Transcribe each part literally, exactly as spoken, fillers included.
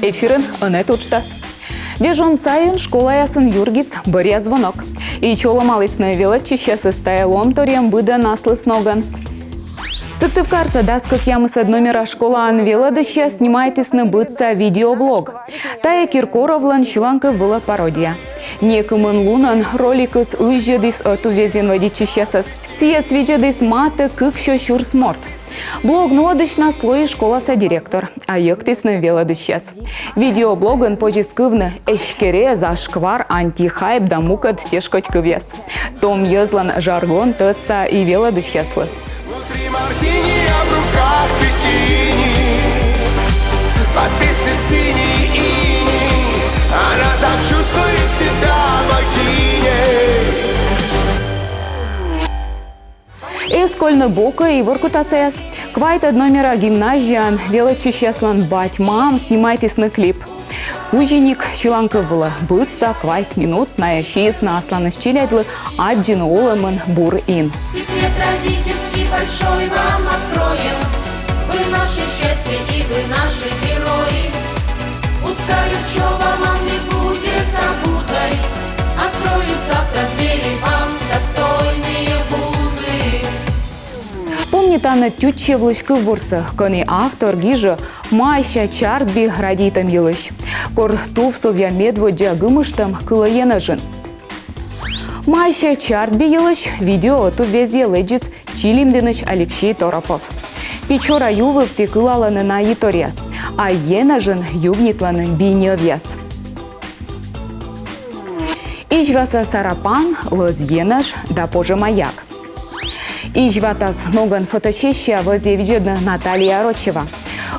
Эфирын «Ӧнӧт» уджтас. Вежон сайын школаясын юргис бӧръя звонок. И чолӧмалісны велӧдчысьясӧс тайӧ лоӧмторйӧн быдӧн аслыс ногӧн. Сыктывкарса дас кӧкъямысӧд номера школаын велӧдысьяс снимайтісны быдса видеоблог. Тайӧ Киркоровлӧн сьыланкыв вылӧ пародия. Некымын лунӧн роликыс ыззьӧдіс ӧтуввезйӧн вӧдитчысьясӧс. Сійӧс видзӧдіс матӧ кыксё сюрс морт. Блог нуӧдысьнас лои школаса директор, а йӧктісны велӧдысьяс. Видеоблогын позис кывны эськере, зашквар, антихайп да мукӧд тешкодь кывъяс. Том йӧзлӧн жаргон тӧдса и велӧдысьяслы. Внутри мартини, а в руках бикини. Под песни синий иней. Она так чувствует себя богиней. Эз кольны бокӧ и воркута саяс. Квайтӧд номера гимназияын велӧдчысьяслӧн бать-мам снимайтісны клип. Кузиник сьыланкыв вылӧ. Быдса квайт минут найӧ сиисны асланыс челядьлы аддзыны олӧмын бур ин. Секрет родительский большой вам откроем. Вы наше счастье и вы наши герои. Пускай учёба вам не будет обузой. Откроют завтра двери вам достойные вузы. Помнитанныд тютчевлысь кывбурсӧ, кӧні автор гижӧ «Майся, чардби» радейтӧм йылысь. Кор тувсовъя медводдза гымыштӧм кылӧ енэжын. «Майся, чардби» йылысь видео ӧтуввезйӧ лэдзис Чилимдінысь Алексей Торопов. Печора ю вывті кылалӧны на иторъяс, а енэжын югнитлӧны би ньӧвъяс. Изьваса сарапан, лӧз енэж да пожӧма яг. Изьватас ногӧн фотосессия вӧзйӧ видзӧдны Наталья Рочева.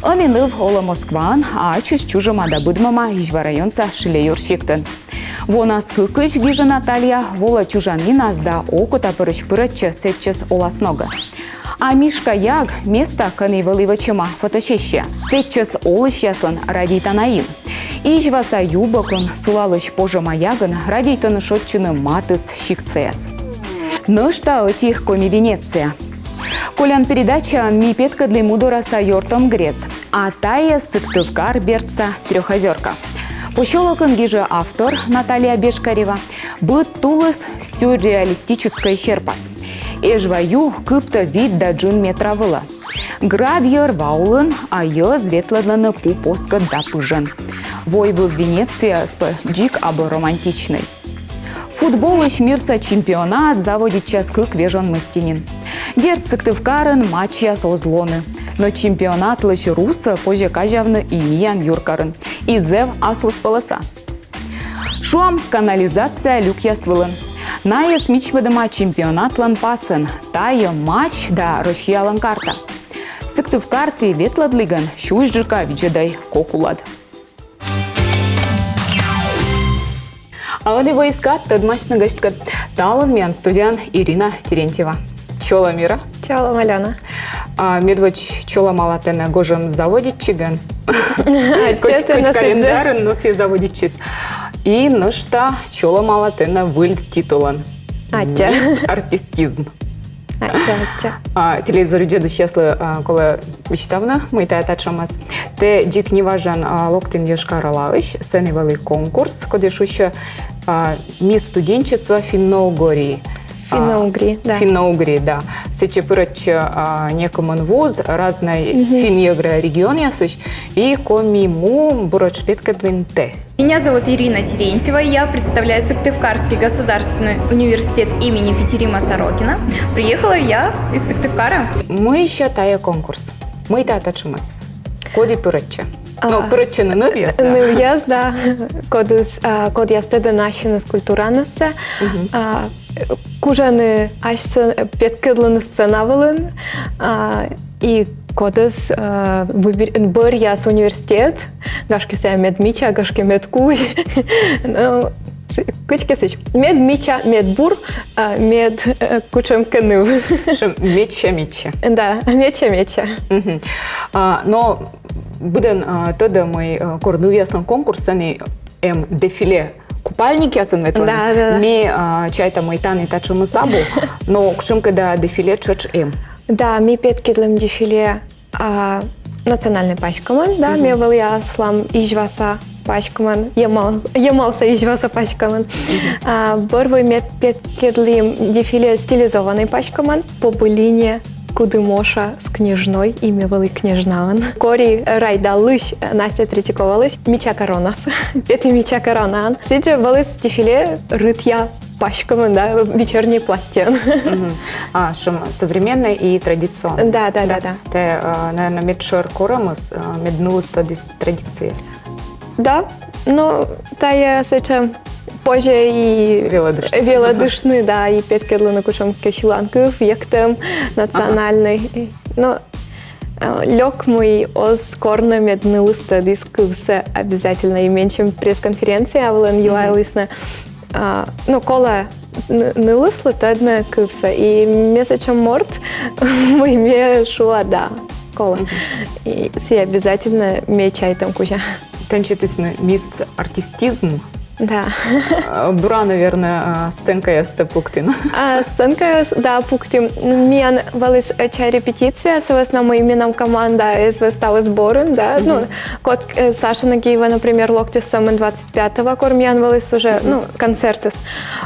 Ӧні ныв олӧ Москваын, а ачыс чужӧма да быдмӧма Изьва районса Шилеюр сиктын. Вонас кыкысь, гижӧ Наталья, волӧ чужан инас да окотапырысь пырӧдчӧ сэтчӧс оласногӧ. А Мишка яг — места, кӧні вӧлі вӧчӧма фотосессия. Сэтчӧс олысьяслӧн радейтана ин. Изьваса ю бокын сулалысь пожӧма ягын радейтӧны шойччыны матыс сиктсаяс. Нӧшта ӧти коми Венеция. Колян передачаын ми петкӧдлім Удораса ёртӧм грезд, а тайӧ Сыктывкар бердса Трёхозёрка. Посёлокын, гижӧ автор Наталья Бешкарева, быд тулыс сюрреалистическӧй серпас. Эжва ю кыптӧ вит да джын метра вылӧ. Град йӧр ва улын, а йӧз ветлӧдлӧны пу поскӧт да пыжӧн. Войвыв Венецияыс пӧ дзик абу романтичнӧй. Футболысь мирса чемпионат заводитчас кык вежон мысти нин. Дерт, Сыктывкарын матчъяс оз лоны, но чемпионатлысь русӧ позьӧ казявны и миян юркарын, и зэв аслыспӧлӧса. Шуам, канализация люкъяс вылын. Найӧс мичмӧдӧма чемпионатлӧн пасӧн. Тайӧ матч да Россиялӧн карта. Сыктывкарті ветлӧдлігӧн сюсьджыка видзӧдӧй кок улад. А ӧні воис кад тӧдмасьны гӧсьткӧд. Талун миян студияын Ирина Терентьева. Чолӧм, Ира. Чолӧм, Алёна. А, медводз чолӧмала тэнӧ гожӧм заводитчигӧн. Аттьӧ. Кӧть, тэнӧ кӧть сідз жӧ. Календарьын, но сійӧ заводитчис. И нӧшта чолӧмала тэнӧ выль титулӧн. Аттьӧ. Мисс артистизм. Аттьӧ, аттьӧ. А, телевизор видзӧдысьяслы, а, колӧ висьтавны, мый тайӧ татшӧмыс. Тэ дзик неважӧн, а, локтін Йошкар-Олаысь, сэні вӧлі конкурс, коді шусьӧ, а, «Мисс студенчества Финно-Угории». А, Финно-Угрии, да. Финно-Угрии, да. Сэтчӧ пырӧдчӧ, а, некымын вуз, разнӧй финн-йӧгра регионъясысь, и Коми му буретш петкӧдлін тэ. Меня зовут Ирина Терентьева, я представляю Сыктывкарский государственный университет имени Петерима Сорокина. Приехала я из Сыктывкара. Мыйысь тайӧ конкурс? Мый тайӧ татшӧмыс? Коді пырӧдчӧ? А, ну, пырӧдчӧны нывъяс, да. Нывъяс, да. Кодъяс, а, кодъяс тӧдӧны ассьыныс культуранысӧ. Мгм. А, кужӧны асьсӧ петкӧдлыны сцена вылын, а, и кодъяс, а, выбир-, бӧръяс университет, гашкӧ, сійӧ мед мича, гашкӧ, мед кузь. Ну, с-, кыдзкӧ сідз. Мед мича, мед бур, а, мед, э, кутшӧмкӧ ныв. Сэтшӧм медся-медся. Да, медся-медся. Мгм. А, но быдӧн, а, тӧдӧ, мый, а, кор нывъяслӧн конкурс, сэні эм дефиле купальникъясӧн ветлӧны. Да, да, да. Ме, а, чайта, мый тані татшӧмыс абу, но кутшӧмкӧ да дефиле тшӧтш эм. Да, ми петкӧдлім дефиле, а, национальнӧй паськӧмӧн, да, ме вӧлі аслам Изьваса паськӧмӧн, Ямал-, Ямалса Изьваса паськӧмӧн. А, бӧрвой ме петкӧдлі дефиле стилизованнӧй паськӧмӧн, по былине Кудымоша с Княжной, и ме вӧлі княжнаӧн. Кори Райдалысь, Настя Третьяковалысь, «Мича коронаыс». Петі «Мича коронаын». Сідзжӧ вӧліс дефиле рытъя паськӧмӧн, да, вечернее платье. А, шуам, современное и традиционное. Да, да, да, да. Тэ, э, наверное, медшӧр корӧмыс, э, мед нылыс тӧдіс традицияс. Да, но тайӧ сэтшӧм позьӧ и велӧдыштны. Велӧдыштны, да, и петкӧдлыны кутшӧмкӧ сьыланкыв, йӧктӧм, национальнӧй. Но, э, лёк, мый оз корны, мед нылыс тӧдіс кывсӧ обязательно. И менсьым пресс-конференция вылын юалісны, а, ну, колӧ н-, нылыслы тӧдны кывсӧ. И ме сэтшӧм морт, мый ме шуа да, колӧ. И сійӧ обязательно ме чайтӧм кузя. Тэнӧ сетісны мисс артистизм. Да. Э, бура, наверное, э, сценкаястӧ пуктін. А, сценкаяс, да, пуктім. Миян вӧліс, э, чай репетиция, сы вӧсна мый менам команда эз вӧв ставыс сборын, да. Ну, код, э, Саша Нагиева, например, локтіс сӧмын двадцать пятого, кор миян вӧліс уже, ну, концертыс.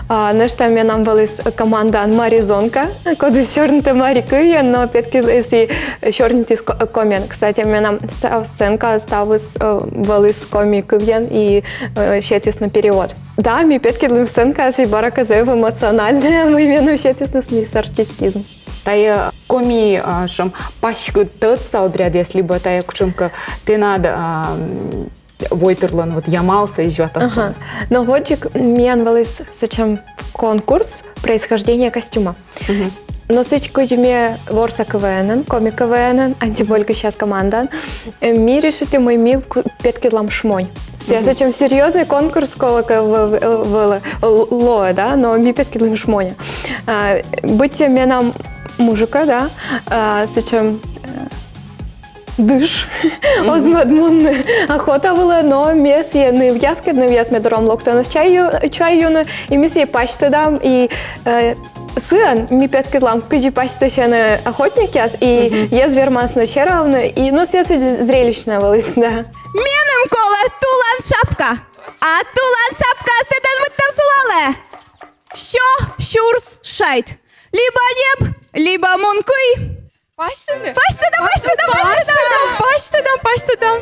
А, нӧшта менам вӧліс командаын маризонка, кодыс сёрнитӧ мари кывйӧн, но петкӧдліс и сёрнитіс ко-, комиӧн. Кстати, менам став сценка, ставыс, э, вӧліс коми кывйӧн и, э, сетісны перевод. Да, ми петкӧдлім сценкаас и бара кӧ зэв эмоциональнӧя, мый меным сетісны мисс артистизм. Тайӧ коми, а, шуам, паськыд тӧдса обрядъяс, либӧ тайӧ кутшӧмкӧ тэнад, а, м, войтырлӧн, вот, Ямалса Изьватаслӧн. Ага. Но водзджык миян вӧліс сэтшӧм конкурс «Происхождение костюма». Но сідз, кыдз ме ворса КВН-ын, коми КВН-ын, «Антибольгысьяс» командаын, э, ми решитлім, мый ми ку-, петкӧдлам шмонь. Сійӧ сэтшӧм серьёзнӧй конкурс, колӧкӧ, в-, в-, вӧлі, л-, лоӧ, да, но ми петкӧдлім шмонь. А, быттьӧ менам мужикӧ, да, а, сэтшӧм, э, дыш. Оз мӧд мунны охота вылӧ, но ме сійӧ нывъяскӧд, нывъяс ме дорам локтӧны чай ю-, чай юны, и ми сійӧ пасьтӧдам, и, э, сыӧн ми петкӧдлам, кыдзи пасьтасьӧны охотникъяс, и эз вермасны серавны, и, ну, сійӧ сідз зрелищнӧ вӧліс, да. Меным колӧ тулан шапка, а тулан шапкаыс тэнӧ мыйта сулалӧ? Сё сюрс шайт. Либӧ ньӧб, либӧ мун кый. Пасьтӧдам, пасьтӧдам, пасьтӧдам, пасьтӧдам, пасьтӧдам, пасьтӧдам.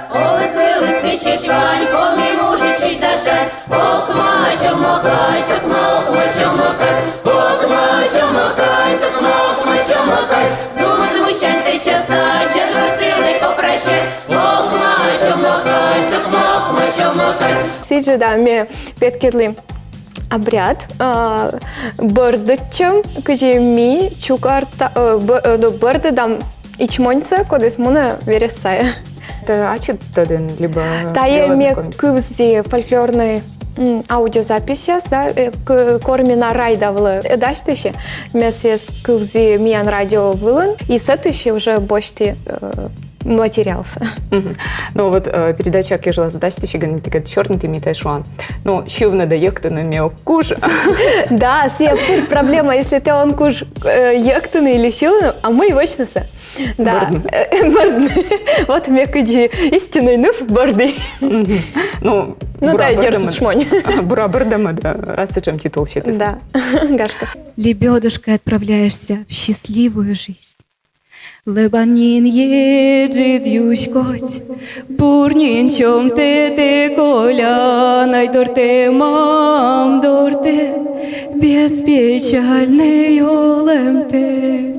Олыс-вылыс кысь вань, коми мужик сюсь да шайт. Окма чӧмакась, окма, окма чӧмакась, окма чӧмакась, окма, окма чӧмакась. Зумыд мусянь тэ часа, щедро силы попроще. Окма чӧмакась, окма, окма чӧмакась. Сідз жӧ, да, ме петкӧдлі обряд, а, бӧрдӧдчӧм, кыдзи ми чукӧрта-, э, бӧ-, э, ну, бӧрдӧдам ичмоньсӧ, кодӧс мунӧ верӧс сайӧ. Тэ ачыд тӧдан, либӧ... Тайӧ ме кывзі фольклорнӧй, м, аудиозаписьяс, да, э, к-, кор ме на Райда вылӧ, э, дасьтысьӧ, ме сійӧс кывзі миян радио вылын, и сэтысьӧ уже босьті, э, материалсӧ. Мгм. Ну вот, э, передача кежлас дасьтысьӧ, гӧгӧр тіянкӧд сёрнитім, и тай шуан: ну, сьывны да йӧктыны ме ог куж. Да, сійӧ пыр проблема, если тэ он куж, э, йӧктыны или сьывны, а мый вӧчнысӧ? Да. Бӧрдны. Э, бӧрдны. Вот ме кыдзи истиннӧй ныв бӧрді. Мгм. Ну, ну, бура да, бӧрдӧмыд. Шмонь. Бура бӧрдӧмыд, да, раз сэтшӧм титул сетіс. Да, гашкӧ. Лебёдушкой отправляешься в счастливую жизнь. Лэбан нин еджыд юськодь, бур нин чомтӧ тэ колян, ай дортӧ, мам дортӧ, беспечальнӧй олӧмтӧ.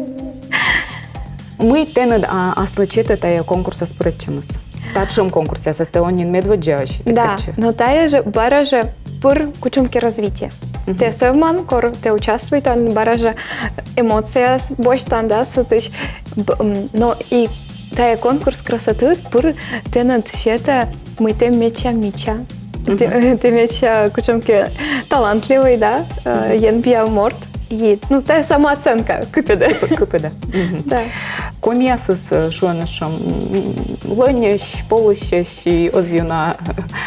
Мый тэныд, а, аслыд сетӧ тайӧ конкурсас пырӧдчӧмыс? Татшӧм конкурсъясас тэ он нин медводдзаысь. Да, но тайӧ жӧ, бара жӧ пыр кутшӧмкӧ развитие. Мгм. Тэ сӧвман, кор тэ участвуйтан, бара жӧ эмоцияяс босьтан, да, сэтысь. Б-, м, но и тайӧ конкурс красотыс пыр тэныд сетӧ, мый тэ медся мича. Тэ, мгм, тэ медся кутшӧмкӧ талантливӧй, да, э, мгм, енбиа морт. И, ну, тайӧ самооценка кыпӧдӧ. Кып-, кыпӧдӧ. Мгм. Да. Комиясыс, э, шуӧны сэтшӧм, м, лӧньӧсь, полысьӧсь, и оз ёна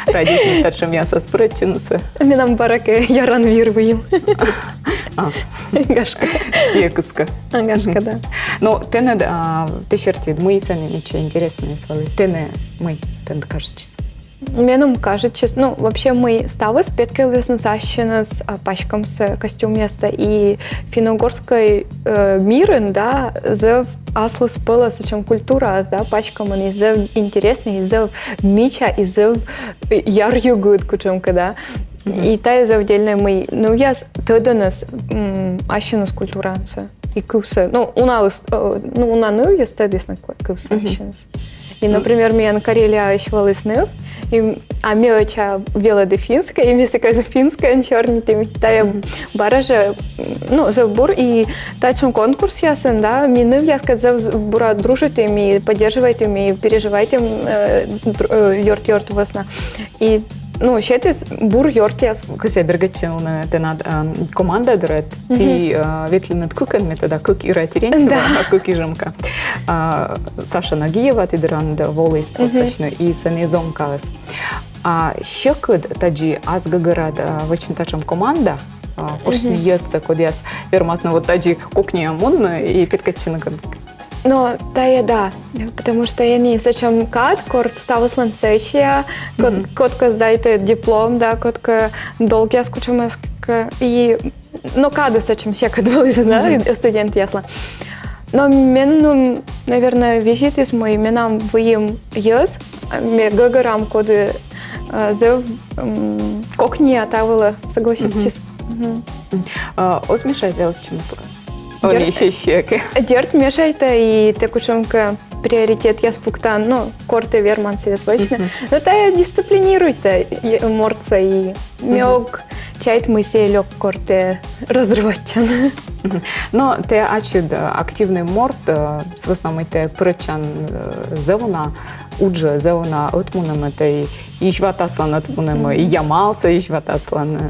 радейтны татшӧмъясас пырӧдчынысӧ. Менам бара кӧ яран вир выйым. А. Гашкӧ. Сійӧ кыскӧ. А, гашкӧ, да. Но тэнӧ, а, тэ серти, мый сэні мича интереснӧйыс вӧлі? Тэнӧ мый, тэныд кажитчис? Меным кажитчис, ну, вообще, мый ставыс петкӧдлісны ассьыныс, а, паськӧмсӧ, костюмъяссӧ, и финно-угорскӧй, э, мирын, да, зэв аслыспӧлӧс сэтшӧм культураыс, да, паськӧмын, и зэв интереснӧй, и зэв мича, и зэв, э, яръюгыд кутшӧмкӧ, да. И тайӧ зэв дельнӧй, мый нывъяс тӧдӧныс, м, ассьыныс культураӧнсӧ. И кывсӧ, ну, уналысь, э, ну, уна нывъяс тӧдісны кывсӧ ассьыныс. И, например, миян Карелияысь вӧліс ныв, и, а ме ӧтчыд велӧді финскӧй, и ме сыкӧд финскӧйӧн сёрнитім, тайӧ бара жӧ, ну, зэв бур, и татшӧм конкурсъясын, да, ми нывъяскӧд зэв бура дружитім, и поддерживайтім, и переживайтім, э, дру-, э, ёрт-ёрт вӧсна. И, ну, сетіс бур ёртъяс. Кӧсъя бергӧдчыны тэнад, эм, команда дорӧ, ті, э, ветлінныд кыкӧн, ме тӧда, кык Ира Терентьева, да, а кык Ижемка. А, Саша Нагиева ті дорад воліс отсасьны, и сэні зонкаыс. А сьӧкыд тадзи ас гӧгӧрад, а, вӧчны татшӧм команда, а, корсьны йӧзсӧ, кодъяс вермасны вот тадзи кокниа мунны и петкӧдчыны кӧнкӧ? Но тайӧ да, потому что ӧні сэтшӧм кад, кор ставыслӧн сессия, код-, кодкӧ сдайтӧ диплом, да, кодкӧ долгъяс кутшӧмӧс кӧ, и, но кадыс сэтшӧм сьӧкыд вӧлі, да, студентъяслы. Но меным, наверное, везитіс, мый менам выйым йӧз, ме гӧгӧрам, коді, э, зэв, м, кокниа та вылӧ согласитчис. Мгм. А, оз мешайт велӧдчӧмыслы? Дерт, ӧні сессия кӧ. Дерт, мешайтӧ, и тэ кутшӧмкӧ приоритетъяс пуктан, ну, кор тэ верман сійӧс вӧчны. Но тайӧ дисциплинируйтӧ мортсӧ, и ме ог чайт, мый сійӧ лёк, кор тэ разрывайтчан. Но тэ ачыд, э, активнӧй морт, э, сы вӧсна мый тэ пырӧдчан, э, зэв уна уджӧ, зэв уна ӧтмунӧмӧ, тэ и изьватаслан ӧтмунӧмӧ, и Ямалсӧ изьватаслан, э,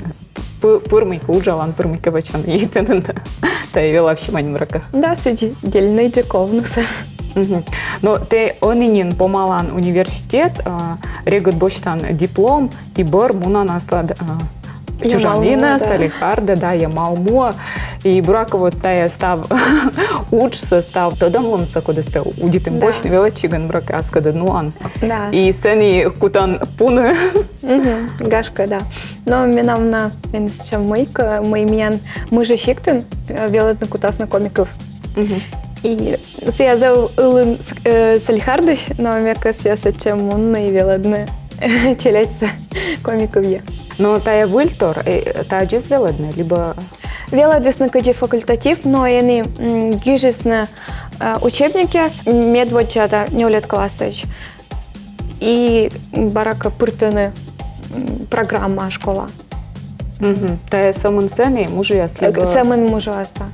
пы-, пыр мыйкӧ уджалан, пыр мыйкӧ вӧчан, и тэныд тайӧ велавсьӧма, мый, буракӧ. Да, сідзи дельнӧйджык овнысӧ. Но тэ ӧні нин помалан университет, а, регыд босьтан диплом, и бӧр мунан аслад, а, чужанінӧ, да, Салехардӧ, да, Ямал-муӧ. И, буракӧ, вот тайӧ став уджсӧ, став тӧдӧмлунсӧ, кодӧс тэ удитін босьтны велӧдчигӧн, буракӧ, аскӧдыд нуан. Да. И сэні кутан пуны. Мгм. Гашкӧ, да. Но менам на, менам сэтшӧм мыйкӧ, мый миян Мыжа сиктын, э, велӧдны кутасны коми кыв. И сійӧ зэв ылын, э, Салехардысь, но ме кӧсъя сэтчӧ мунны и велӧдны челядьсӧ коми кывйӧ. Но тайӧ выльтор, э, тадз эз велӧдны, либӧ? Велӧдісны кыдзи факультатив, но ӧні, м, гижисны, э, учебникъяс медводдза да нёльӧд классӧдз. И бара кӧ пыртӧны, м, программаӧ школа. Мгм. Тайӧ сӧмын сэні мужиас, э, либӧ? Сӧмын мужиас, да.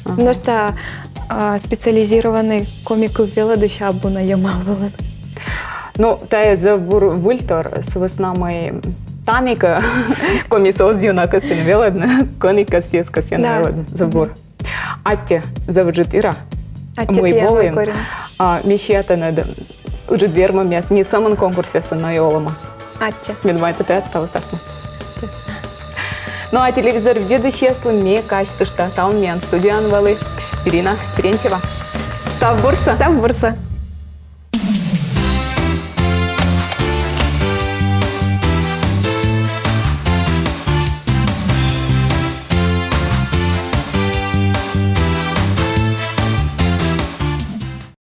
Ага. Потому что, а, специализированнӧй коми кыв велӧдысь абу на Ямал вылын. Ну, тайӧ зэв бур выльтор, сы вӧсна мый тані кӧ комисӧ оз ёна кӧсйыны велӧдны, кӧні кӧ сійӧс кӧсйӧны велӧдны. Зэв бур. Аттьӧ зэв ыджыд, Ира. Аттьӧ тіянлы, Корин. А, ме сиа тэныд ыджыд вермӧмъяс не сӧмын конкурсъясын, но и олӧмас. Аттьӧ. Ме думайта, тайӧ ставыс артмас. Ну а телевизор видзӧдысьяслы ме казьтышта, талун миян студияын вӧлі Ирина Терентьева. Став бурсӧ! Став бурсӧ!